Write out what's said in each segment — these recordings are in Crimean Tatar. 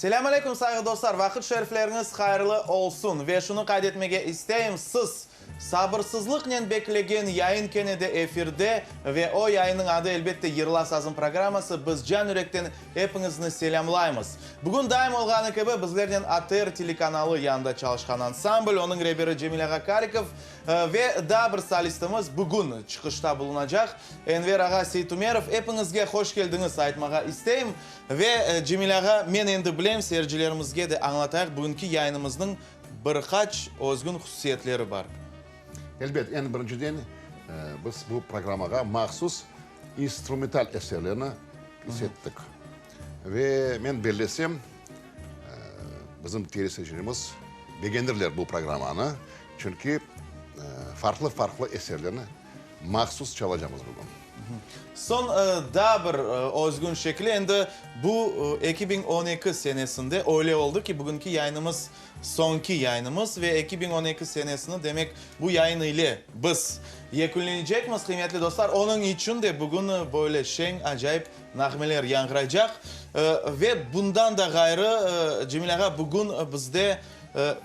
Selâm aleyküm, sayğı dostlar! Vaqıt şerifleriñiz hayırlı olsun! Ve şunı qayd etmege isteyim, siz sabırsızlıqnen beklegen yayın kene de efirde ve o yayınnıñ adı, elbette, Yırla sazım programması. Biz can yürekten epiñizni selâmlaymız. Bugün daim olğanı kibi, bizlernen ATR telekanalı yanında çalışqan ansambl, onıñ reberi Cemil ağa Karikov ve daa bir solistimiz bugün çıqışta bulunacaq, Enver ağa Seytumerov. Epiñizge hoş keldiñiz aytmağa isteyim. Ve, Cemil ağa, men endi bilem, seyircilerimizge de añlatayıq, bugünki yayınımıznıñ bir qaç özgün hususiyetleri bar. Elbet, eñ birinciden, biz bu programmağa mahsus instrumental eserlerni kirsettik. Ve men bellesem, bizim teleseyircilerimiz begenirler bu programmanı, çünki farqlı-farqlı eserlerni mahsus çalacamız bugün. Soñ daa bir özgün şekli, endi bu 2012 senesinde öyle oldı ki, bugünki yayınımız soñki yayınımız ve 2012 senesini, demek, bu yayın ile biz yekünleycekmiz, qıymetli dostlar. Onıñ içün de bugün böyle şeñ, acayip nağmeler yañğıraycaq. Ve bundan da ğayrı, Cemil ağa, bugün bizde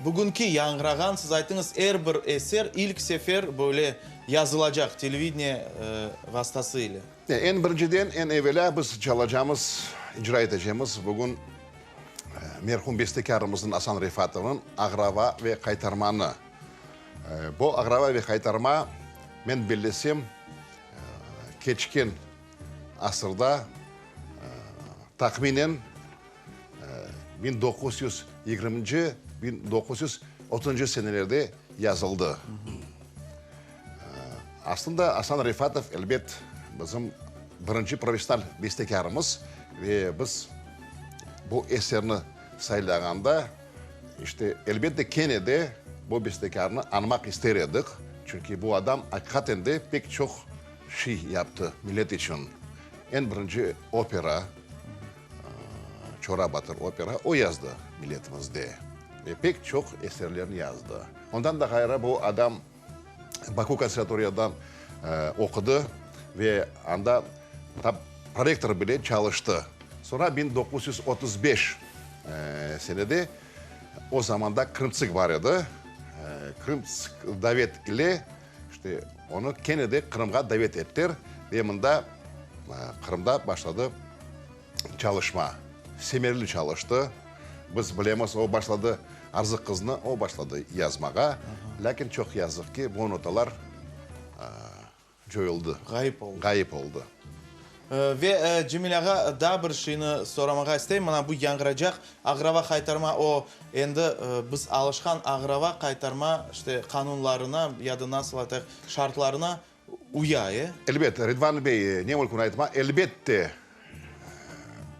Bugünki yañğırağan, siz ayttıñız, er bir eser ilk sefer böyle yazılacaq televideniye vastası ile. Eñ birinciden, eñ evelâ biz çalacamız, icra etecemiz bugün merhum bestekârımıznıñ Asan Refatovnıñ Ağrava ve qaytarmanı. Bu Ağrava ve qaytarma, men bellesem, keçken asırda tahminen 1920-nci, 1930-ncı senelerde yazıldı. Aslında Asan Refatov, elbet, bizim birinci professional bestekârımız ve biz bu eserni saylağanda, işte, elbette, kene de bu bestekârnı añmaq ister edik, çünki bu adam aqiqaten de pek çoq şey yaptı millet içün. Eñ birinci opera, Çora Batır opera o yazdı milletimizde ve pek çoq eserlerni yazdı. Ondan da ğayrı bu adam Baku konservatoriyadan oqudı ve anda tap prorektor bile çalıştı. Soñra 1935 senede o zamanda Krımtsik bar edi, Krımtsik davet ile İşte, onı kene de Qırımğa davet ettiler ve mında, Qırımda başladı çalışma. Semereli çalıştı. Biz bilemiz, o başladı Arzı qıznı o başladı yazmağa. Lâkin çoq yazıq ki, bu notalar coyuldı. Ğayıp oldı. Ğayıp oldı. Ve, Cemil ağa, daa bir şeyni soramağa isteyim. Mına bu yañğıracaq Ağrava qaytarma, o, endi biz alışqan Ağrava qaytarma, işte, qanunlarına ya da nasıl aytayıq, şartlarına uya, e? Elbet, Ridvan bey, ne mümkün aytma, elbette,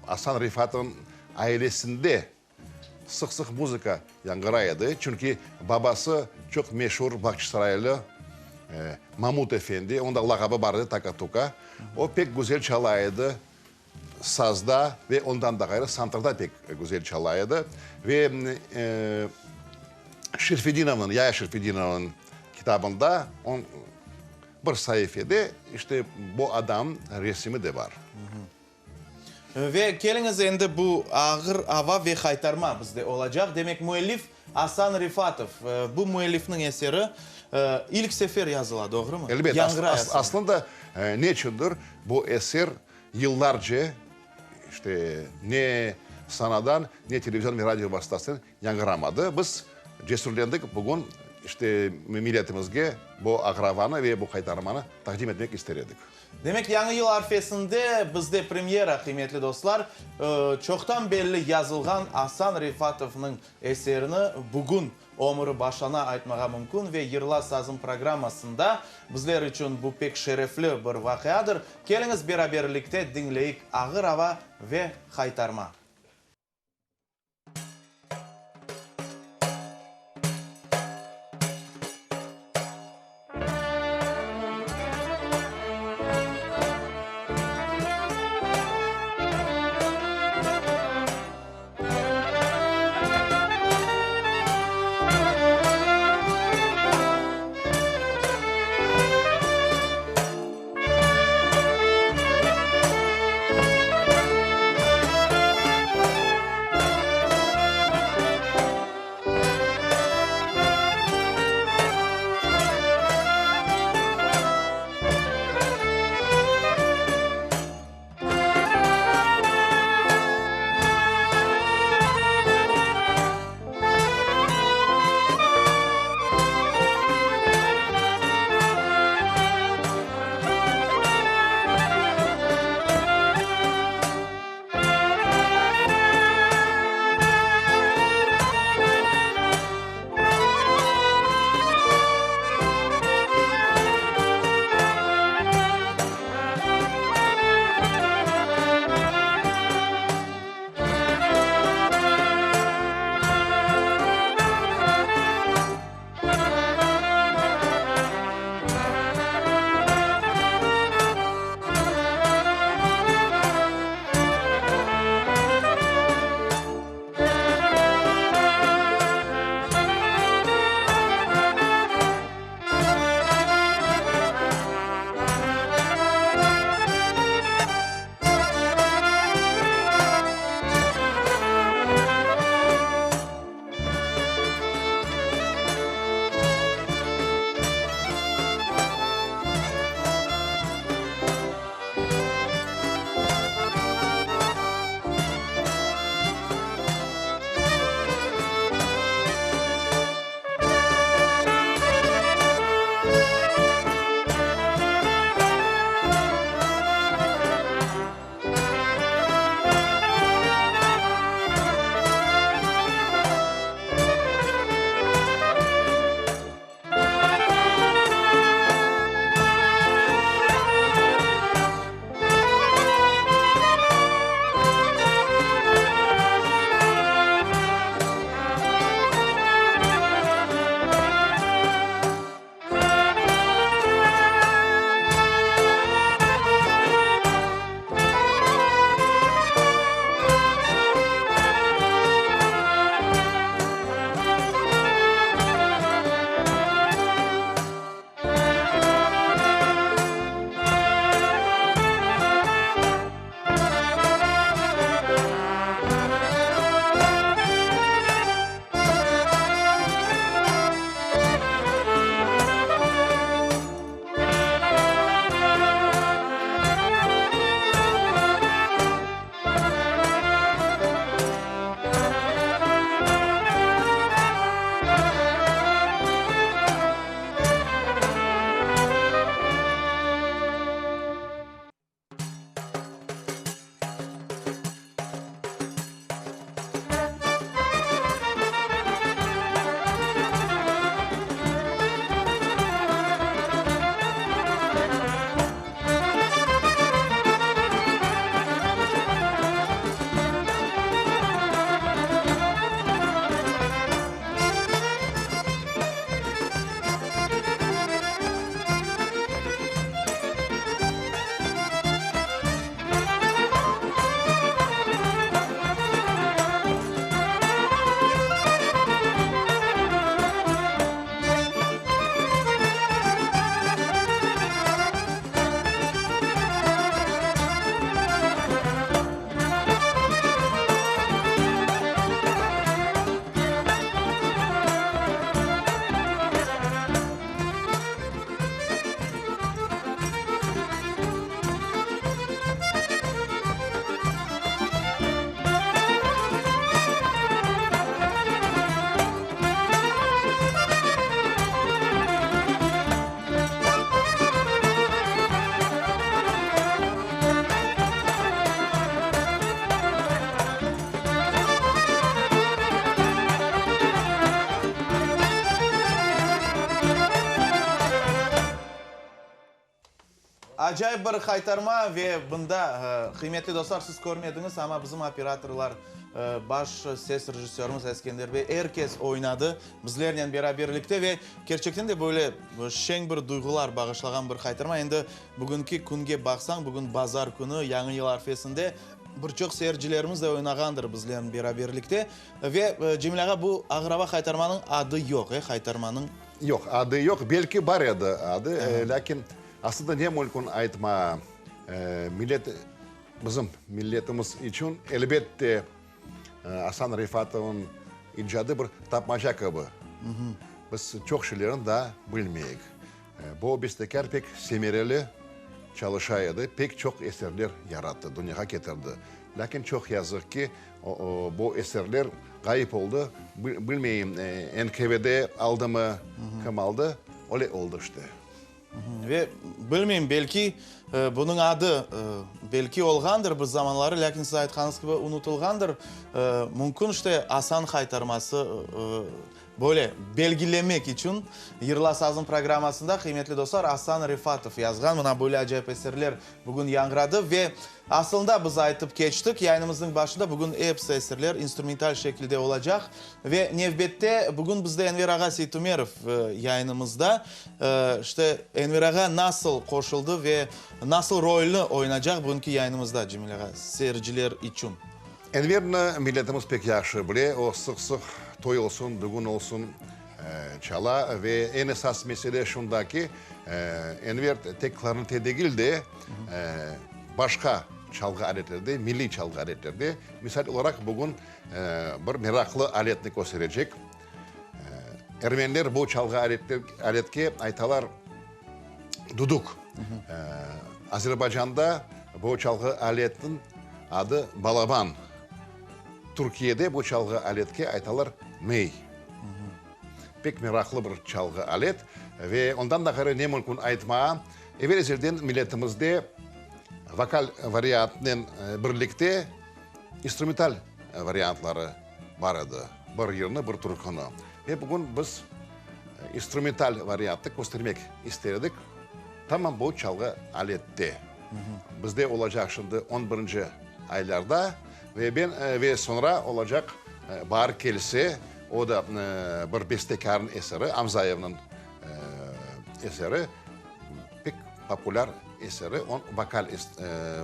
Asan Refatovnıñ ailesinde Sıq-sıq muzıka yañğıray edi, çünki babası çoq meşur bağçasaraylı Mamut efendi, onıñ da lağabı bar edi, Taka-Tuka. O pek güzel çala edi sazda ve ondan da ğayrı santırda pek güzel çala edi. Ve Şerfedinovnıñ, Yaya Şerfedinovnıñ kitabında bir saifede işte bu adam resimi de bar. Ve keliñiz endi bu ağır ava ve haytarma bizde olacaq. Demek, müellif Asan Refatov. Bu müellifniñ eseri ilk sefer yazıla, doğrumı? Elbet, aslında neçündir bu eser yıllarca işte ne sanadan, ne televizion ve radio vastasınen yañğıramadı. Biz cesürlendik, bugün işte milletimizge bu ağır avanı ve bu qaytarmanı taqdim etmek ister edik. Demek, Yañı yıl arfesinde bizde premyera, qıymetli dostlar. Çoqtan belli yazılğan Asan Refatovnıñ eserini bugün ömüri başlana aytmağa mümkün ve Yırla sazım programmasında bizler içün bu pek şerefli bir vaqiadır. Keliñiz beraberlikte diñleyik Ağır ava ve haytarma. Acayip bir haytarma ve bunda, qıymetli dostlar, siz körmediñiz, amma bizim operatorlar, baş ses rejissörımız Eskender bey, er kes oynadı bizlernen beraberlikte ve kerçekten de böyle şeñ bir duyğular bağışlağan bir haytarma. Endi bugünki künge baqsañ, bugün bazar künü, Yañı yıl arfesinde bir çoq seyircilerimiz de oynağandır bizlernen beraberlikte. Ve, Cemil ağa, bu ağır ava haytarmanıñ adı yoq, e, haytarmanıñ? Yoq, adı yoq. Belki bar edi adı, lâkin aslında ne mümkün aytma, millet, bizim milletimiz içün, elbette, Asan Refatovnıñ icadı bir tapmaca kibi. Biz çoq şeylerni daa bilmeyik. Bu bestekâr pek semereli çalışa edi, pek çoq eserler yarattı, dünyağa ketirdi. Lâkin çoq yazıq ki, bu eserler ğayıp oldı. Bilmeyim, NKVD aldımı, kim aldı, öyle oldı işte. Ve bilmeyim, belki bunıñ adı belki olğandır bir zamanları, lâkin siz aytqanıñız kibi unutılğandır. Mümkün işte Asan Haytarması Böyle belgilemek içün Yırla sazım programmasında, qıymetli dostlar, Asan Refatov yazğan mına böyle acayip eserler bugün yañğıradı. Ve aslında biz aytıp keçtik, yayınımıznıñ başında bugün episi eserler instrumental şekilde olacaq. Ve nevbette bugün bizde Enver ağa Seytumerov yayınımızda. İşte, Enver ağa nasıl qoşuldı ve nasıl rolni oynacaq bugünki yayınımızda, Cemil ağa, seyirciler içün? Enverni milletimiz pek yahşı bile, o sıq-sıq toy olsun, dügün olsun, çala ve eñ esas mesele şunda ki, Enver tek klarnete degil de, başqa çalğı aletlerde, milliy çalğı aletlerde, misal olaraq, bugün bir meraqlı aletni kösterecek. Ermeniler bu çalğı aletke aytalar duduk. Azerbaycanda bu çalğı aletniñ adı balaban. Türkiyede bu çalğı aletke aytalar ney. Pek meraqlı bir çalğı alet. Ve ondan da ğayrı ne mümkün aytmağa, evel-ezelden milletimizde vokal variantnen birlikte instrumental variantları bar edi, bir yırnı, bir türküni. Ve bugün biz instrumental variantnı köstermek ister edik, tamam bu çalğı alette. Bizde olacaq şimdi on birinci aylarda ve ben ve soñra olacaq Baar kelse, o da bir bestekârnıñ eseri, Amzayevniñ eseri, pek populâr eseri, onıñ vokal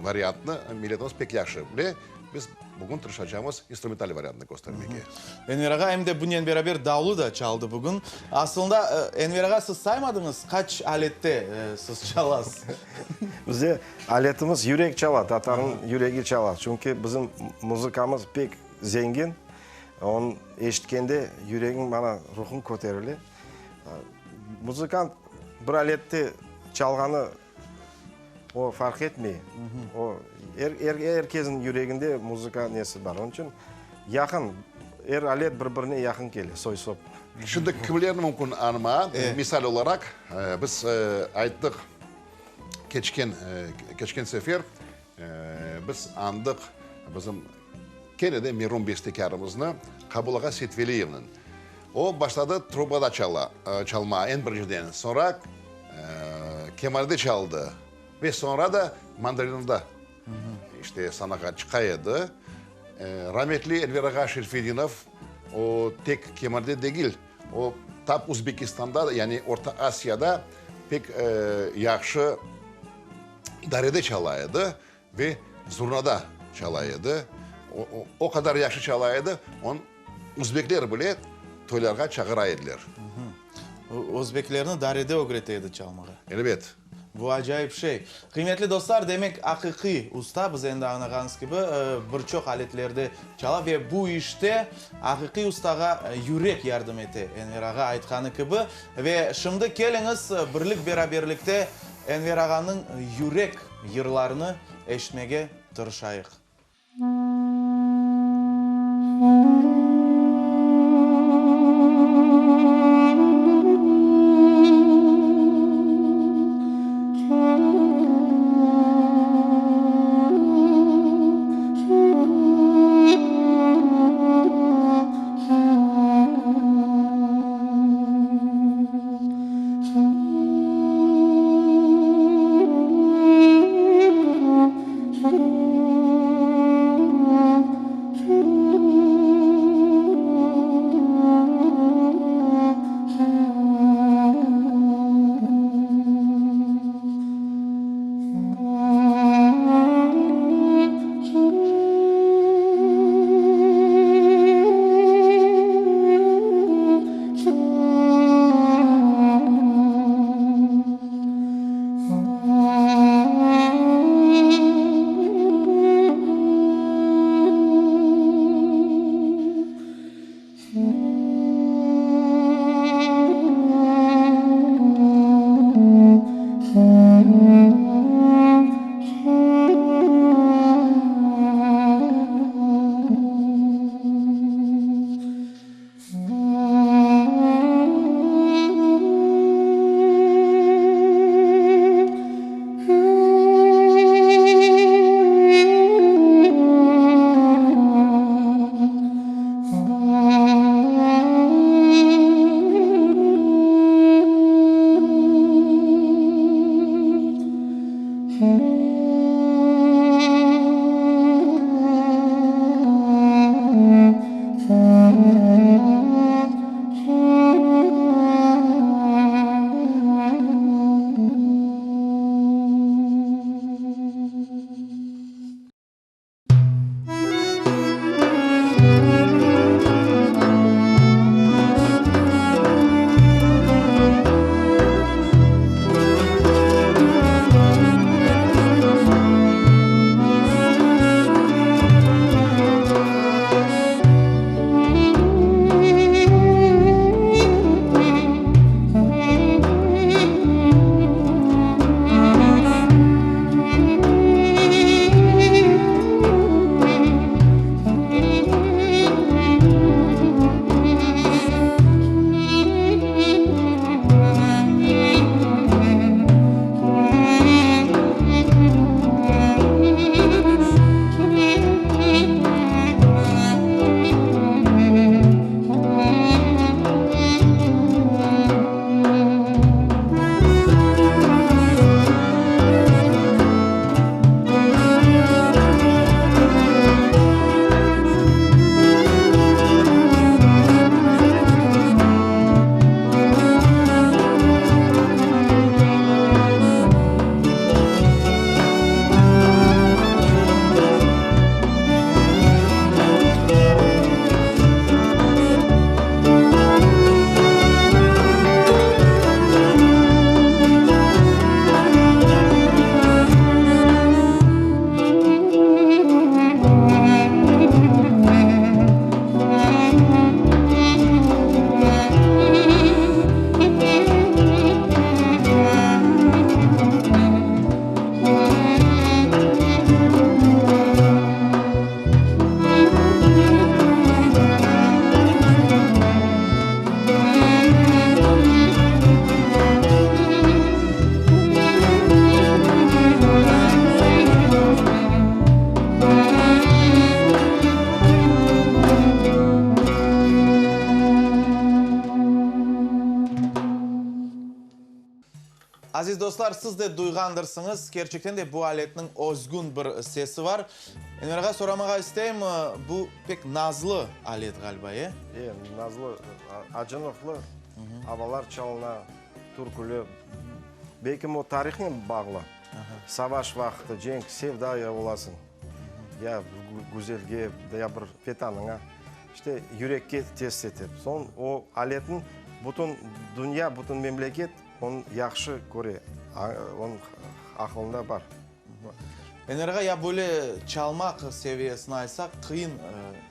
variantını milletimiz pek yahşı bile. Biz bugün tırışacamız instrumental variantını köstermege. Enver ağa, em de bunen beraber davlu da çaldı bugün. Aslında, Enver ağa, siz saymadıñız, qaç alette siz çalasız? Bizde aletimiz yürek çala, tatarnıñ yüregi çala. Çünki bizim muzıkamız pek zengin. Onı eşitkende yüregiñ, mana, ruhuñ köterile. Muzıkant bir alette çalğanı O farq etmey. O, er, er, er kesniñ yüreginde muzıka nesi bar. Onıñ içün yaqın, er alet bir-birine yaqın kele, soy-sop. Şimdi kimlerni mümkün añma? Misal olaraq, biz ayttıq, keçken, keçken sefer biz añdıq bizim kene de merum bestekârımıznı, Qabul ağa Seytveliyevniñ. O, başladı trubada çala, çalmağa eñ birinciden, soñra kemanede çaldı ve soñra da mandolinada, işte, sanağa çıqa edi. Rametli Enver ağa Şerfedinov, o, tek kemanede degil, o, tap Uzbekistanda, yani Orta Asiyada pek yahşı darede çala edi Ve zurnada çala edi. O qadar yahşı çala edi, onı uzbekler bile toylarğa çağıra ediler. Özbeklerni darede ögrete edi çalmağa. Elbet. Bu acayip şey. Qıymetli dostlar, demek, aqiqiy usta, biz endi añlağanımız kibi, bir çoq aletlerde çala ve bu işte aqiqiy ustağa yürek yardım ete, Enver ağa aytqanı kibi. Ve şimdi keliñiz, birlik-beraberlikte Enver ağanıñ yürek yırlarını eşitmege tırışayıq. Aziz dostlar, siz de duyğandırsıñız, kerçekten de bu aletniñ özgün bir sesi bar. Enver ağa, soramağa isteyim, bu pek nazlı alet ğaliba, e? E, nazlı, acınıqlı avalar çalına, türküli. Belkim o tarihnen bağlı. Savaş vaqtı, cenk, sevda olasıñ. Ya güzelge, ya bir vetanıña. İşte, yürekke tesir ete. Soñ o aletniñ bütün dünya, bütün memleket onı yahşı köre, onıñ aqılında bar. Enver ağa, ya böyle çalmaq seviyesini aytsaq, qıyın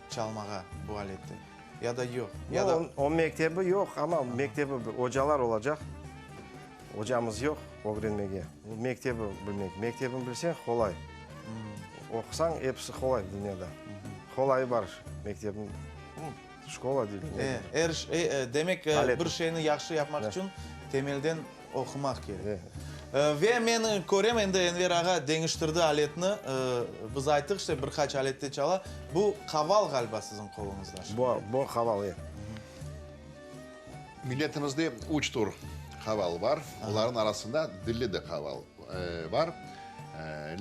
çalmağa bu alette, ya da yoq? Ya da. O mektebi yoq, amma mektebi, ocalar olacaq. Ocamız yoq ögrenmege. Mektebi bilmek. Mektebini bilseñ, qolay. Oqusañ, episi qolay dünyada. Qolayı bar mektebin, şkola deyler. Er, demek, bir şeyni yahşı yapmaq içün temelden oqumaq kerek. Ve men körem, endi Enver ağa deñiştirdi aletni. Biz ayttıq, işte, bir qaç alette çala. Bu qaval ğaliba siziñ qoluñızda şimdi. Bu qaval, e. Milletimizde üç tür qaval bar, olarnıñ arasında dilli de qaval bar.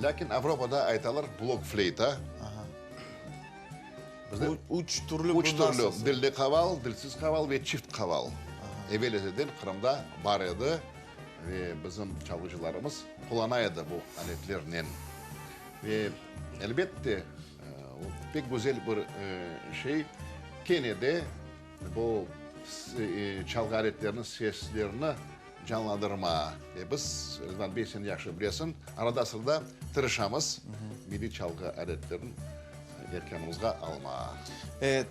Lâkin Avropada aytalar blokfleyta. Bizde üç türlü, üç türlü, dilli qaval, dilsiz qaval ve çift qaval. Evel-ezelden Qırımda bar edi ve bizim çalğıcılarımız qullana edi bu aletlernen. Ve elbette, o pek güzel bir şey, kene de Bu çalğı aletleriniñ seslerini canlandırma. Ve biz, Rizvan bey, sen yahşı bilesiñ, arada-sırada tırışamız milliy çalğı aletlerini erkânımızğa almağa.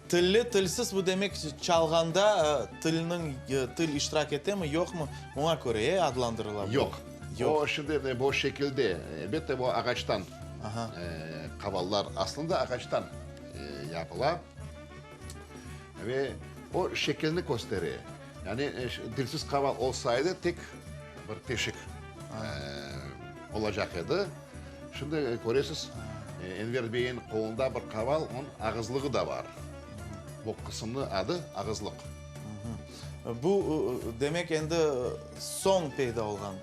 Tilli, tilsiz, bu demek, çalğanda tilniñ, til iştirak etemi, yoqmı, oña köre, e, adlandırıla bu? Yoq. O, şimdi bu şekilde, elbette, bu ağaçtan qavallar aslında ağaçtan yapıla. Ve o şekilni köstere. Yani dilsiz qaval olsaydı, tek bir teşik olacaq edi. Şimdi köresiz, Enver beyniñ qolunda bir qaval, onıñ ağızlığı da bar. Bu qısımnıñ adı ağızlıq. Bu, demek, endi soñ peyda olğan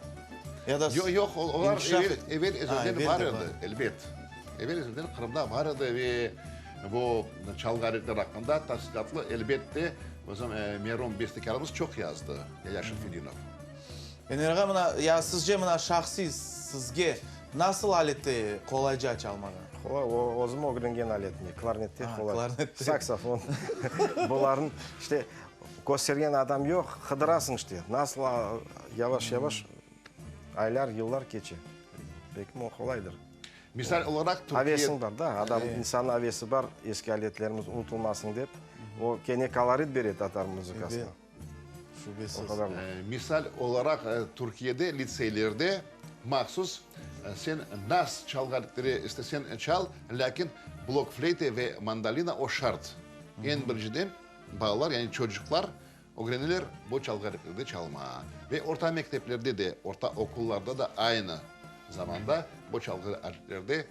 ya da Yoq, yoq, olar evel ezelden bar edi, elbet. Evel ezelden Qırımda bar edi ve Bu çalğı aletler aqqında tafsilâtlı, elbette, bizim merum bestekârımız çoq yazdı, Yaya Şerfedinov. Enver ağa, mına, ya sizce, mına, şahsiy sizge nasıl alette qolayca çalmağa? Qolay, o, özüm ögrengen aletinde, klarnette qolay. Klarnette. Saksofon. Bularnı, işte, köstergen adam yoq, qıdırasıñ, işte, nasıl yavaş-yavaş aylar, yıllar keçe. Belki o qolaydır. Misal olaraq, Türkiye. Avesiñ bar da, adam, insannıñ avesi bar, eski aletlerimiz unutılmasın dep, o kene kolorit bere tatar muzıkasına. Ebet, şübesiz. O qadar. Misal olaraq, Türkiyede litseylerde mahsus sen nas çalğı aletleri istesen çal, lâkin blokfleyta ve mandolina o şart. Eñ birinciden balalar, yani çocuqlar ögreneler bu çalğı aletlerinde çalmağa. Ve orta mekteplerde de, orta okullarda da aynı zamanda bu çalğı aletlerde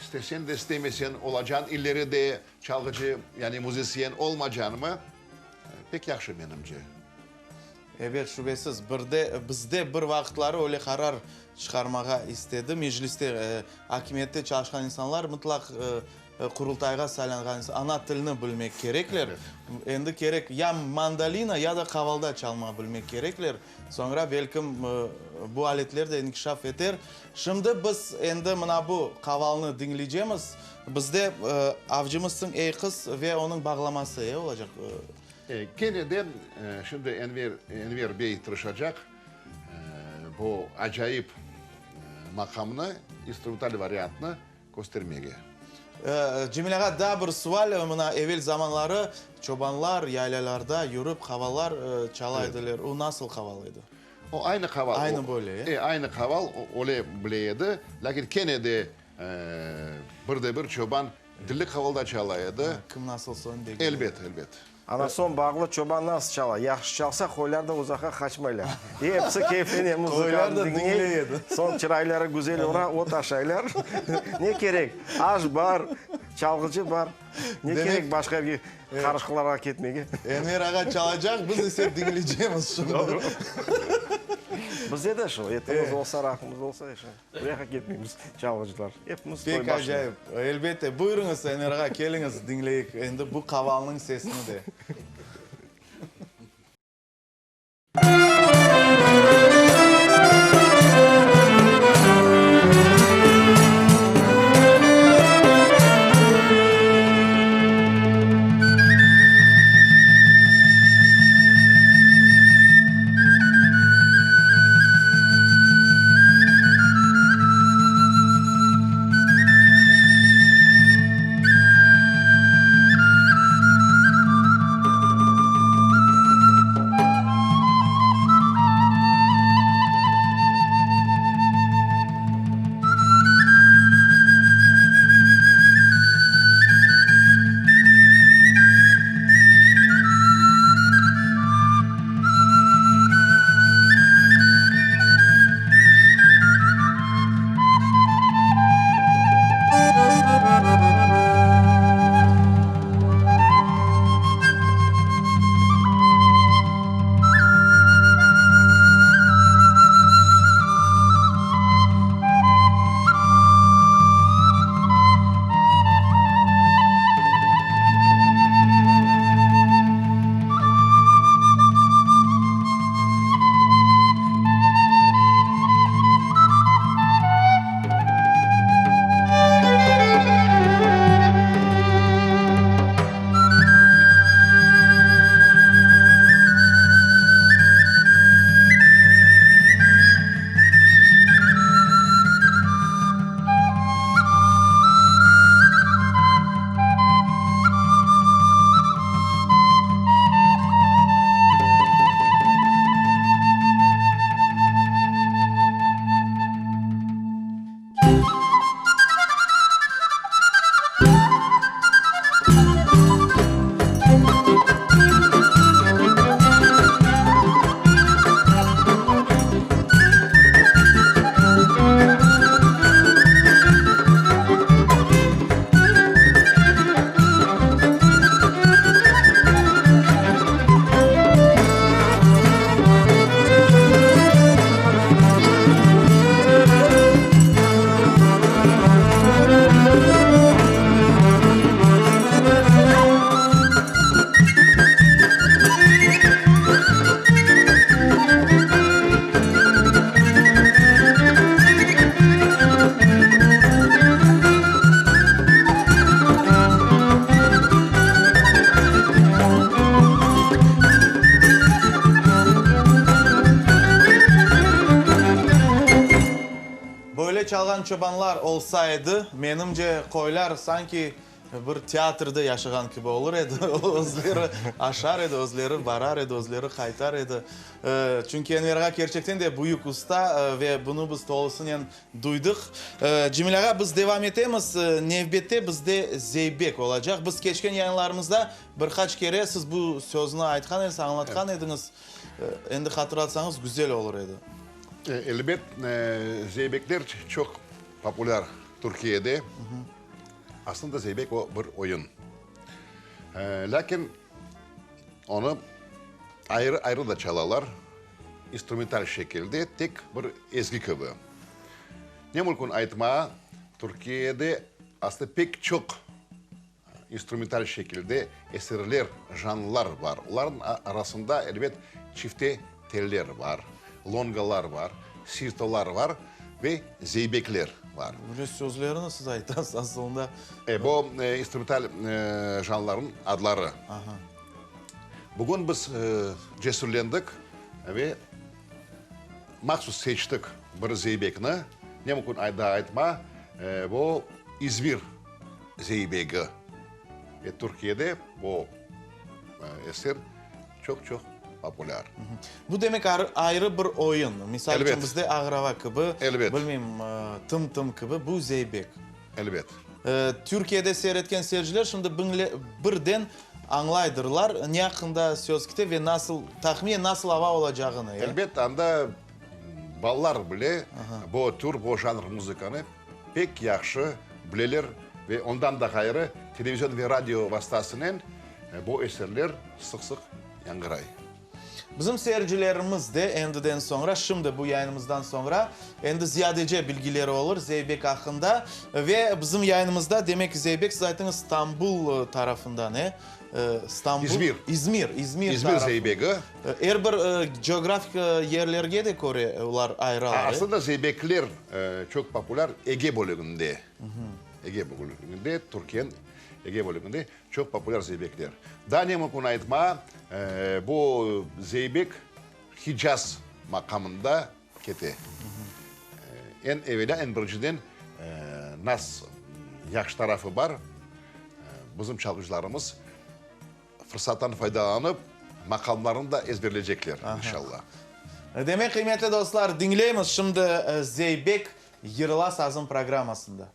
istesen de, istemesen olacañ, ileri de çalğıcı, yani müzisyen olmacañmı, pek yahşı menimce. Ebet, şübesiz. Bir de bizde bir vaqıtları öyle qarar çıqarmağa istedi Mecliste, akimiyette çalışqan insanlar mıtlaq Qurultayğa saylanğan insan ana tilini bilmek kerekler. Endi kerek ya mandolina, ya da qavalda çalma bilmek kerekler. Soñra, belkim, bu aletler de inkişaf eter. Şimdi biz endi mına bu qavalnı diñleycemiz. Bizde Avcımızsıñ, ey qız ve onıñ bağlaması, e, olacaq. Kene de şimdi Enver, Enver bey tırışacaq bu acayip maqamnı, instrumental variantnı köstermege. Cemil ağa, daa bir sual, mına evel zamanları çobanlar yaylalarda yürip qavallar çala ediler, o nasıl qaval edi? O aynı qaval. Aynı böyle, e? E, aynı qaval, öyle bile edi, lâkin kene de bir de bir çoban dilli qavalda çala edi. Kim nasıl soñ degil. Elbet, elbet. Ana soñ bağlı çoban nasıl çala? Yahşı çalsa, qoylar da uzaqqa qaçmaylar. Episi keyflene muzıkanı diñley. Soñ çırayları güzel ora, ot aşaylar. Ne kerek? Aş bar, Çalğıcı bar. Ne kerek başqa yerge qarışqılarğa ketmege? Enver ağa çalacaq, biz ise diñleycemiz şimdi. Doğru. Bizde de şu, etimiz olsa, raqımız olsa, şu, bir yaqqa ketmeymiz, çalğıcılar. Epimiz toy Pek başında. acayip. Elbette. Buyurıñız, Enver ağa, keliñiz, diñleyik endi bu qavalnıñ sesini de. Böyle çalğan çobanlar olsa edi, menimce, qoylar sanki bir teatrde yaşağan kibi olur edi, özleri aşar edi, özleri barar edi, özleri qaytar edi. Çünki Enver ağa kerçekten de büyük usta ve bunı biz tolusınen duydıq. Cemil ağa, biz devam etemiz. Nevbette bizde zeybek olacaq. Biz keçken yayınlarımızda bir qaç kere siz bu sözni aytqan ediñiz, añlatqan ediñiz. Endi hatırlatsañız güzel olur edi. Elbet, zeybekler çoq populâr Türkiyede. Aslında zeybek o bir oyun. Lâkin onı ayrı-ayrı da çalalar, instrumental şekilde, tek bir ezgi kibi. Ne mümkün aytmağa, Türkiyede aslında pek çoq instrumental şekilde eserler, janrlar bar. Olarnıñ arasında, elbet, çifte teller bar, longalar bar, sirtolar bar ve zeybekler bar. Böyle sözlerni siz aytasız asılında. E, bu instrumental janrlarnıñ adları. Bugün biz cesürlendik ve mahsus seçtik bir zeybekni. Ne mümkün daa aytma, bu İzmir zeybegi. Ve Türkiyede bu eser çoq-çoq populâr. Bu demek ayrı bir oyun. Misal içün, bizde ağır-ava kibi, bilmeyim, tım-tım kibi, bu zeybek. Elbet. Türkiyede seyir etken seyirciler şimdi birden añlaydırlar, ne aqqında söz kete ve nasıl, tahminen nasıl ava olacağını. Elbet, anda balalar bile bu tür, bu janr muzıkanı pek yahşı bileler. Ve ondan da ğayrı, televizion ve radio vastasınen bu eserler sıq-sıq yañğıray. Bizim seyircilerimiz de endiden soñra, şimdi bu yayınımızdan soñra, endi ziyadece bilgileri olur Zeybek aqqında. Ve bizim yayınımızda, demek, Zeybek, siz aytıñız, Stambul tarafından, e? Stambul. İzmir. İzmir, İzmir İzmir zeybegi. Er bir coğrafik yerlerge de köre olar ayıralar, e? Aslında zeybekler çoq populâr Ege bölüginde. Ege bölüginde, Türkiyeniñ Ege bölüginde çoq populâr zeybekler. Daa ne mümkün aytma, bu zeybek Hicaz maqamında kete. Eñ evelâ, eñ birinciden nas yahşı tarafı bar, bizim çalğıcılarımız fırsattan faydalanıp, maqamlarnı da ezberleycekler, inşallah. Demek, qıymetli dostlar, diñleymiz şimdi Zeybek yırla sazım programmasında.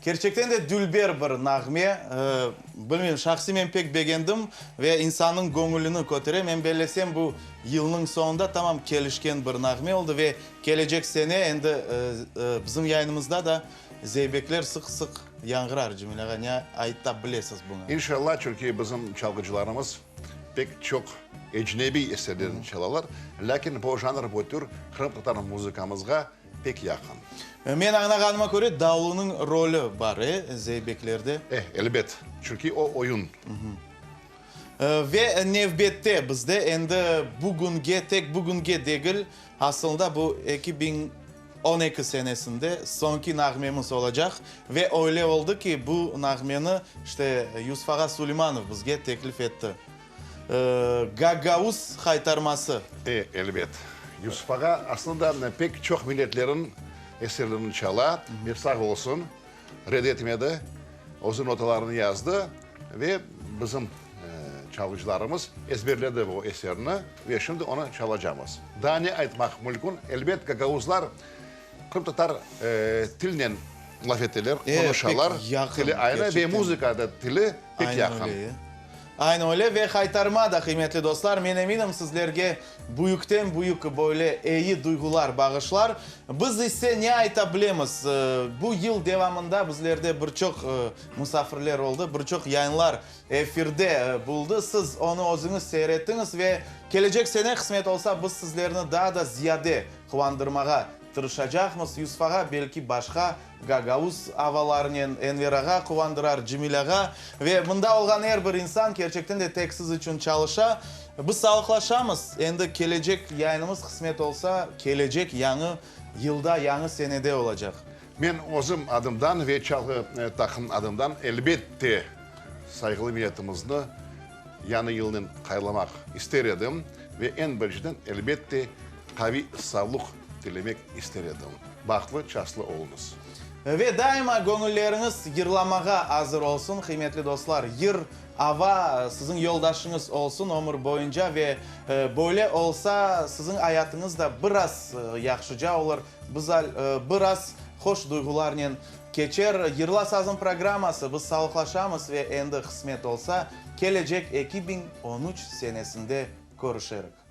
Kerçekten de dülber bir nağme. Bilmeyim, şahsiy men pek begendim ve insannıñ göñülini kötere. Men bellesem, bu yılnıñ soñunda tamam kelişken bir nağme oldı ve kelecek sene endi bizim yayınımızda da zeybekler sıq-sıq yañğırar. Cemil ağa, ne ayta bilesiz buña? İnşallah, çünki bizim çalğıcılarımız pek çoq ecnebiy eserlerni çalalar, lâkin bu janr, bu tür qırımtatar muzıkamızğa pek yaqın. Men añlağanıma köre, davulnıñ rolü bar, e, zeybeklerde? Eh, elbet, çünki o oyun. Ve nevbette bizde endi bugünge, tek bugünge degil, asılında bu 2012 senesinde soñki nağmemiz olacaq. Ve öyle oldı ki, bu nağmeni işte Yusuf ağa Suleymanov bizge teklif etti. Gagauz haytarması. E, elbet. Yusuf ağa aslında pek çoq milletlerin eserlerini çala ve sağ olsun, red etmedi, özü notalarını yazdı ve bizim çalğıcılarımız ezberledi bu eserni ve şimdi onı çalacamız. Daa ne aytmaq mülkün, elbet, gagauzlar qırımtatar tilinen laf eteler, E, qonuşalar, pek yaqın, tili aynı ve kerçekten. muzıka da tili pek Aynı yaqın. öyle, e. Aynı öyle ve Haytarma da, qıymetli dostlar, men eminim, sizlerge büyükten büyük böyle eyi duyğular bağışlar. Biz ise ne ayta bilemiz? Bu yıl devamında bizlerde bir çoq musafirler oldı, bir çoq yayınlar efirde buldı. Siz onı özüñiz seyir ettiñiz ve kelecek sene, qısmet olsa, biz sizlerni daa da ziyade quvandırmağa tırışacaqmız. Yusuf ağa, belki başqa Gagauz avalarınen Enver ağa quvandırar, Cemil ağa ve mında olğan er bir insan kerçekten de tek siz içün çalışa. Biz sağlıqlaşamız, endi kelecek yayınımız qısmet olsa, kelecek yañı yılda, yañı senede olacaq. Men özüm adımdan ve çalğı taqım adından elbette sayğılı milletimizni yañı yılnen hayırlamaq ister edim ve eñ birinciden elbette qaviy savluq tilemek ister edim. Bahtlı, çastlı oluñız. Ve daima göñülleriñiz yırlamağa azır olsun, qıymetli dostlar. Yır, ava siziñ yoldaşıñız olsun ömür boyunca ve böyle olsa siziñ ayatıñız da biraz yahşıca olur, biraz hoş duyğularnen keçer. Yırla sazım programması, biz sağlıqlaşamız ve endi qısmet olsa, kelecek 2013 senesinde körüşerik.